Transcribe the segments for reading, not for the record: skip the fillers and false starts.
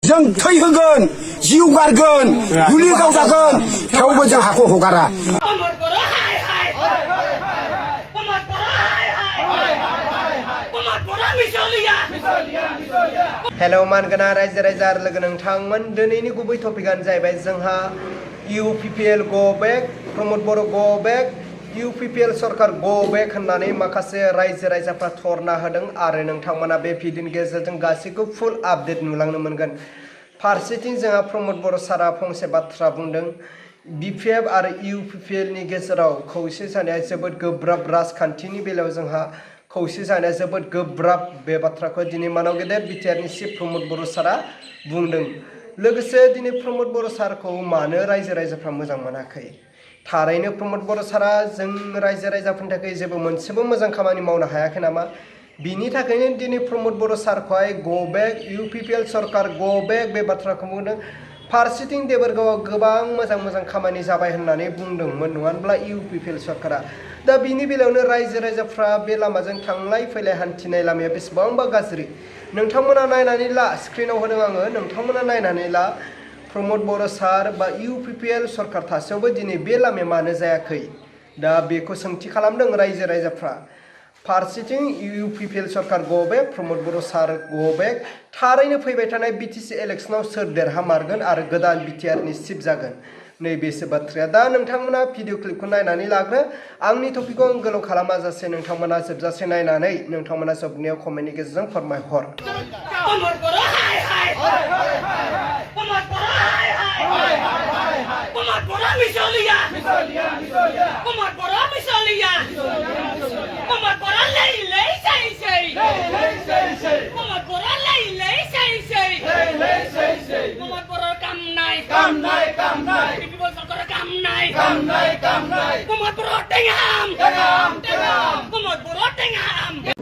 जों थै होगोन जिउ गारगोन गुलि गावजागोन थेवबो जों हाखौ हगारा हेलौ मानगोना रायजो राजा आरो लोगो नोंथांमोन दिनैनि गुबै टपिकआनो जाहैबाय जोंहा UPPL गो बेक प्रमद बर' गो बेक UPPL सरकार गो बेक होननानै माखासे रायजो राजाफ्रा धरना होदों आरो नोंथांमोना बे भिडिअनि गेजेरजों गासैखौबो फुल आपडेट नुलांनो मोनगोन। फारसेथिं जोंहा प्रमद बर' सारा फंसे बाथ्रा बुंदों BPF आरो UPPL नि गेजेराव खौसे जानाया जोबोद गोब्राब राजखान्थिनि बेलायाव जोंहा खौसे जानाया जोबोद गोब्राब बे बाथ्राखौ दिनै मानाव गेदेर बिटिआरनि चिफ प्रमद बर' सारा बुंदों। लोगोसे दिनै प्रमद बर' सारखौ मानो रायजो राजाफ्रा मोजां मोनाखै थारैनो प्रमद बर' सारा जों रायजो राजाफोरनि थाखाय जेबो मोनसेबो मोजां खामानि मावनो हायाखै नामा बिनि थाखायनो दिनै प्रमद बर' सारखौहाय गो बेक UPPL सरकार गो बेक बे बाथ्राखौ बुंदों। फारसेथिं देबोरगावआव गोबां मोजां खामानि जाबाय होननानै बुंदोंमोन नङा होनब्ला UPPL सरकारा दा बिनि बेलायावनो रायजो राजाफ्रा बे लामाजों थांलाय फैलाय हान्थिनाय लामाया बेसेबांबा गाज्रि नोंथांमोना नायनानै ला स्क्रिनाव होदों आङो नोंथांमोना नायनानै ला प्रमद बर' सार बा UPPL सरकार थासेयावबो दिनै बे लामाया मानो जायाखै दा बेखौ सोंथि खालामदों रायजो राजाफ्रा। फारसेथिं UPPL सरकार गो बेक प्रमद बर' सार गो बेक थारैनो फैबाय थानाय BTC इलेक्शनाव सोर देरहामारगोन आरो गोदान बिटिआरनि चिफ जागोन नैबेसो बाथ्राया। दा नोंथांमोना भिडिअ क्लिपखौ नायनानै लाग्रो आंनि टपिकखौ आं गोलाव खालामाजासे नोंथांमोना जोबजासे नायनानै नोंथांमोना जोबनायाव कमेन्टनि गेजेरजों फोरमायहर।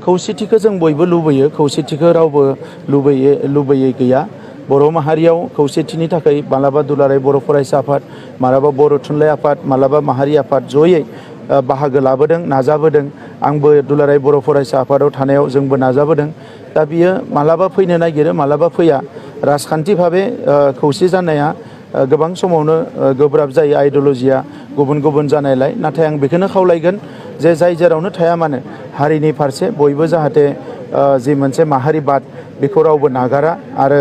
खौसेथिखौ जों बयबो लुबैयो खौसेथिखौ रावबो लुबैयै गैया बर' माहारियाव खौसेथिनि थाखाय मालाबा दुलाराय बर' फरायसा आफाद मालाबा बर' थुनलाइ आफाद मालाबा माहारि आफाद जयै बाहागो लाबोदों नाजाबोदों आंबो दुलाराय बर' फरायसा आफादाव थानायाव जोंबो नाजाबोदों। दा बियो मालाबा फैनो नागिरो मालाबा फैया राजखान्थि भाबे खौसे जानाया गोबां समावनो गोब्राब जायो आइडिअलजिया गुबुन जानायलाय नाथाय आं बेखौनो खावलायगोन जे जाय जेरावनो थाया मानो हारिनि फारसे बयबो जाहाथे जि मोनसे माहारिबाद बेखौ रावबो नागारा आरो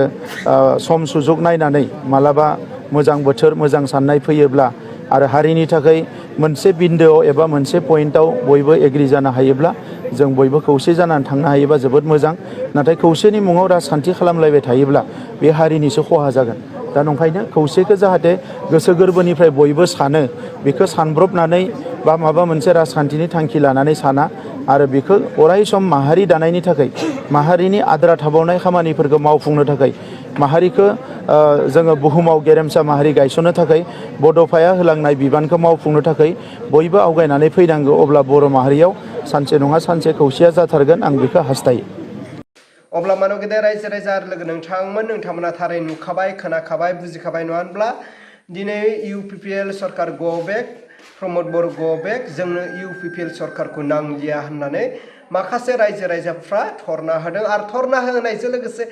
सम सुजुग नायनानै मालाबा मोजां बोथोर मोजां साननाय फैयोब्ला आरो हारिनि थाखाय मोनसे बिन्दोआव एबा मोनसे पइन्टआव बयबो एग्रि जानो हायोब्ला जों बयबो खौसे जानानै थांनो हायोबा जोबोद मोजां नाथाय खौसेनि मुङाव राजखान्थि खालामलायबाय थायोब्ला बे हारिनिसो खहा जागोन। दा नंखायनो खौसेखौ जाहाथे गोसो गोरबोनिफ्राय बयबो सानो बेखौ सानब्रबनानै बा माबा मोनसे राजखान्थिनि थांखि लानानै साना आरो बेखौ अराय सम माहारि दानायनि थाखाय माहारिनि आद्रा थाबावनाय खामानिफोरखौ मावफुंनो थाखाय माहारिखौ जोङो बुहुमाव गेरेमसा माहारि गायसननो थाखाय बड'फाया होलांनाय बिबानखौ मावफुंनो थाखाय बयबो आवगायनानै फैनांगौ अब्ला बर' माहारियाव सानसे नङा सानसे खौसेया जाथारगोन आं बेखौ हास्थायो। अब्ला मानाव गेदेर रायजो राजा आरो लोगो नोंथांमोना थारै नुखाबाय खोनाखाबाय बुजिखाबाय नङा होनब्ला दिनै UPPL सरकार गो बेक प्रमद बर' गो बेक जोंनो UPPL सरकारखौ नांलिया होननानै माखासे रायजो राजाफ्रा धरना होदों आरो धरना होनायजों लोगोसे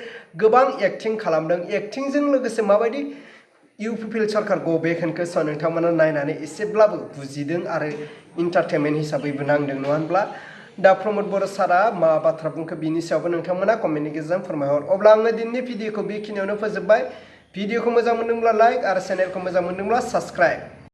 गोबां एक्टिं खालामदों एक्टिंजों लोगोसे माबायदि UPPL सरकार गो बेक होनखो नोंथांमोना नायनानै एसेब्लाबो बुजिदों आरो इन्टारटेनमेन्ट हिसाबैबो नांदों नङा होनब्ला दा प्रमद बर' सारा मा बाथ्रा बुंखो बिनि सायावबो नोंथांमोना कमेन्टनि गेजेरजों फोरमायहर। अब्ला आङो दिनैनि भिडिअखौ बेखिनियावनो फोजोबबाय। भिडिअखौ मोजां मोनदोंब्ला लाइक आरो चेनेलखौ मोजां मोनदोंब्ला साबस्क्राइब।